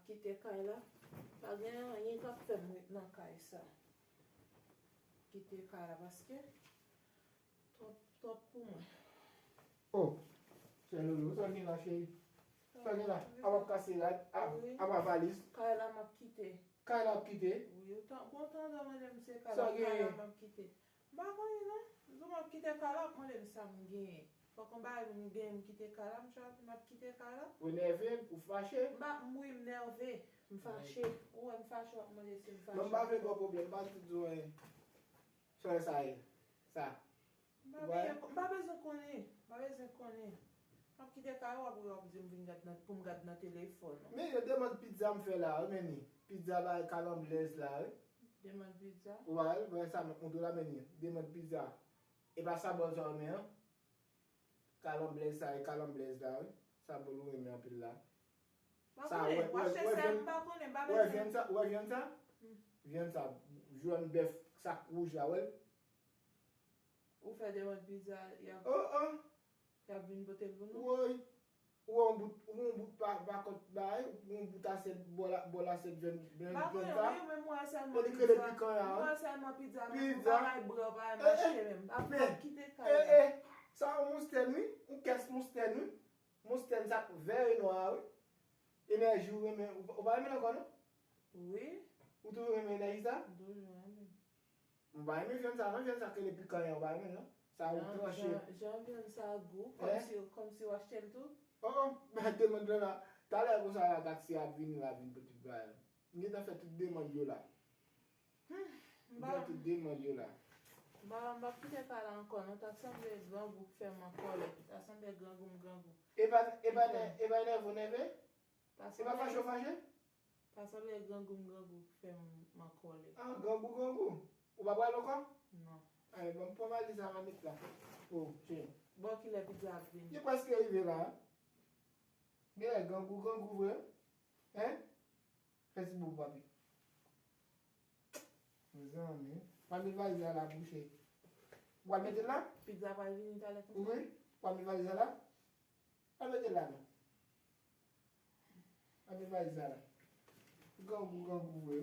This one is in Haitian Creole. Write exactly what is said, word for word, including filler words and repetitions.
Kite kay la. Pa gen anyen k ap fè m ret nan kay sa. Kite kay la paske twòp, twòp pou mwen. Oh, chè loulou, sa w gen la, cheri? Sa w gen la? A w ap kase rad? A, wi. A w ap valiz? Kay la m ap kite. Kay la ap kite? Wi, ou tan, bon tan w mande m se kay la, kay la m ap kite. M pa konnen non. Jou m ap kite kay la, w ap mande m sa m genyen. Fòk yon bagay m genyen m kite kay la, m chwazi m ap kite kay la. Ou nève, ou fache? M pa, m wi, m nève, m fache. Ou wè m fache, w ap mande si m fache. Non, m pa vle ba w pwoblèm, m pa di w anyen. Sa sa ye? Sa. M pa bezwen, m pa bezwen konnen. M pa bezwen konnen. M ap kite kay ou, apre w ap di m vin gad nan, pou m gad nan telefòn ou. Men yon demann pizza m fè la, wi, men ni. Pizza bay kalanblèz la, wi. Demann pizza? Wi, men sa m ap montre w la, men ni. Demann pizza. E pa sa bòl sa w men an. Kalanblèz sa, e kalanblèz la, wi. Sa bòl ou renmen anpil la. M pa konnen, w achte sa, m pa konnen, m pa bezwen. Ou wè vyann sa, ou wè vyann sa? Vyann sa, jòn bèf, sa k wouj la, wè l? Ou fè demann pizza, y ap, oh, oh, y ap vin pote l pou nou? Woy. Ou wè yon bout, ou wè yon bout pa, pa kòt bagay, ou wè yon bout asyèt, bòl, bòl asyèt vyann, vyann, vyann sa. Wi, men m wè sèlman pizza. Epi ke le pikan ya, wi. M wè sèlman pizza, men m pa bay bra, pa bay mache menm. M pa kite kay la. Eh, eh, sa yon moustèn, wi. Yon kès moustèn, wi. Moustèn sa k vè e nwa a, wi. Enèji ou renmen, ou pa, ou pa renmen l ankò, non? Wi. Ou toujou renmen enèji sa? M toujou renmen. M pa renmen vyann sa, non, vyann sa k rele pikan an, ou pa renmen, non? Sa ou tranche. Jan, jan vyann sa gou, kòmsi, kòmsi w achte l tou? Oh, oh, demann lan la. Talè konsa la, taksi a ap vini la, vin pou tout bagay. M gentan fè tout demann yo la. Hmm, m pa, fè tout demann yo la. M pa, m pa kite kay la ankò, non, ta sanble grangou k fè m an kòlè. Ta sanble grangou m grangou. E pa, e pa nè, e pa nève w nève? E pa fache w fache? Ta sanble grangou m grangou k fè m an kòlè. Ah, grangou, grangou. Ou pa pral ankò? Non. Ay, ban m pran valiz la, m al met la. Oh, tiens. Bon, kilè pizza ap vini? Li prèske rive la. Genlè grangou, grangou vre. Hein? Fè ti boul, papi. Mezanmi. Pral met valiz la la, bouche. Ou pral mete l la? Pizza pral vini talè konsa? Wi. Ou pral met valiz la la? Pral mete l la, non. Pral met valiz la la. Grangou, grangou vre.